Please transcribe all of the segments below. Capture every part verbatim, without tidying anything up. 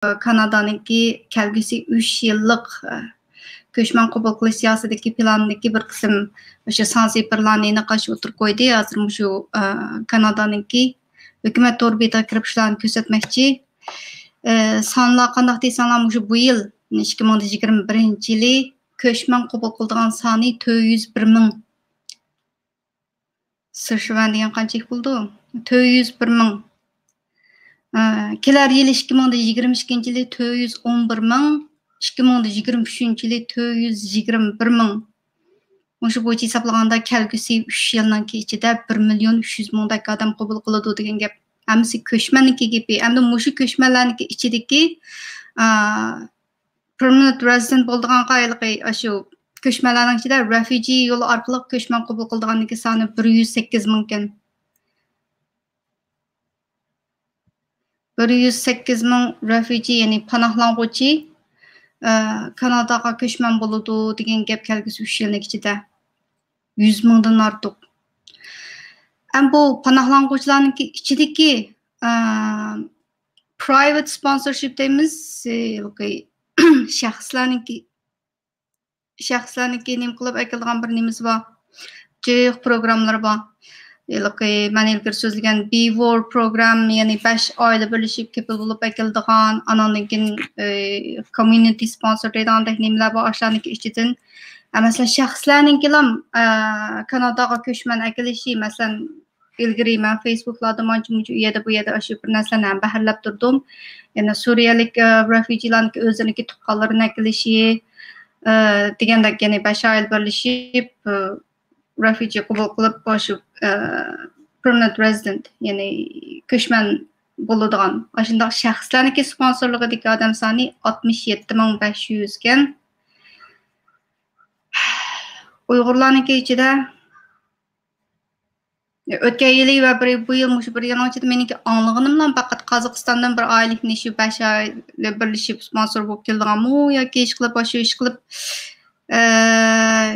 كانادانىڭكى كەلگۈسى ئۈچ يىللىق، ئە، كۆچمەن قوبۇل قىلىش سىياسىتىدىكى پىلانىدىكى بىر قىسىم مۇشۇ سان سىفىرلارنى نەقىش ئوتتۇرىغا قويدى. ھازىر مۇشۇ، ئە، كانادانىڭكى ھۆكۈمەت تور بېتىغا كىرىپ شۇلارنى كۆرسەتمەكچى. ئە، سانلار قانداق دېسەڭلار، مۇشۇ بۇ يىل، ئىككى مىڭ يىگىرمە بىرىنچى يىلى كۆچمەن قوبۇل قىلىدىغان سانى تۆت يۈز بىر مىڭ. سىشۈەن دېگەن قانچىلىك بولىدۇ؟ تۆت يۈز بىر مىڭ. ئە، كېلەر يىلى ئىككى مىڭ يىگىرمە ئىككىنچى يىلى تۆت يۈز ئون بىر مىڭ، ئىككى مىڭ يىگىرمە ئۈچىنچى يىلى تۆت يۈز يىگىرمە بىر مىڭ. مۇشۇ بويىچە ھېسابلىغاندا كەلگۈسى ئۈچ يىلنىڭكى ئىچىدە بىر مىليون ئۈچ يۈز مىڭدەك ئادەم قوبۇل قىلىدۇ دېگەن گەپ. ھەممىسى كۆچمەننىڭكى گېپى. ئەمدى مۇشۇ كۆچمەنلەرنىڭكى ئىچىدىكى، ئا، پېرمانېنت رېزىدېنت بولىدىغانغا ھېلىقى ئاشۇ كۆچمەنلەرنىڭ ئىچىدە رېفۇجى يولى ئارقىلىق كۆچمەن قوبۇل قىلىدىغاننىڭكى سانى بىر يۈز سەككىز مىڭ ئىكەن. بىر يۈز سەككىز مىڭ رېفۇجى، يەنى پاناھلانغۇچى، ئە، كاناداغا كۆچمەن بولىدۇ دېگەن گەپ كەلگۈسى ئۈچ يىلنىڭ ئىچىدە. يۈز مىڭدىن ئارتۇق. ئەم بۇ پاناھلانغۇچىلارنىڭكى ئىچىدىكى، ئە، پرايۋېت سپونسورشىپ دەيمىز، ھېلىقى شەخسلەرنىڭكى، شەخسلەرنىڭكى نېمە قىلىپ ئەكېلىدىغان بىر نېمىسى بار. جىق پروگراممىلىرى بار. ھېلىقى مەن ئىلگىرى سۆزلىگەن بىۋور پروگرام، يەنى بەش ئائىلە بىرلىشىپ كېپىل بولۇپ ئەكېلىدىغان، ئاناندىن كېيىن، ئى، كوميۇنىتى سپونسور دەيدىغاندەك نېمىلەر بار، ئاشۇلارنىڭكى ئىچىدىن. ئە، مەسىلەن، شەخسلەرنىڭكىلا، ئە، كاناداغا كۆچمەن ئەكېلىشى، مەسىلەن، ئىلگىرى مەن فېيسبۇكلاردا مانچە مۇنچە ئۇ يەردە، بۇ يەردە ئاشۇ بىر نەرسىلەرنى ھەم بەھرىلەپ تۇردۇم. يەنە سۈرىيەلىك، ئە، رېفۇجىلارنىڭكى ئۆزلىرىنىڭكى تۇغقانلىرىنى ئەكېلىشى، ئە، دېگەندەك، يەنى بەش ئائىلە بىرلىشىپ، ئە، رېفۇجى قوبۇل قىلىپ، ئاشۇ، ئە، پېرمانېنت رېزىدېنت، يەنى كۆچمەن بولىدىغان، ئاشۇنداق شەخسلەرنىڭكى سپونسورلۇقىدىكى ئادەم سانى ئاتمىش يەتتە مىڭ بەش يۈز ئىكەن. ئۇيغۇرلارنىڭكى ئىچىدە ئۆتكەن يىلى ۋە بىر، بۇ يىل مۇشۇ بىر يىلنىڭ ئىچىدە مېنىڭكى ئاڭلىغىنىملا پەقەت قازاقىستاندىن بىر ئائىلىنى شۇ بەش ئائىلە بىرلىشىپ سپونسور بولۇپ كېلىدىغانمۇ ياكى ئىشقىلىپ، ئاشۇ ئىشقىلىپ، ئە،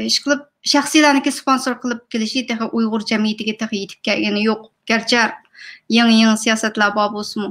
ئىشقىلىپ شەخسىيلەرنىڭكى سپونسور قىلىپ كېلىشى تېخى ئۇيغۇر جەمئىيىتىگە تېخى يېتىپ كەلگىنى يوق. گەرچە يېڭى، يېڭى سىياسەتلەر بار بولسىمۇ.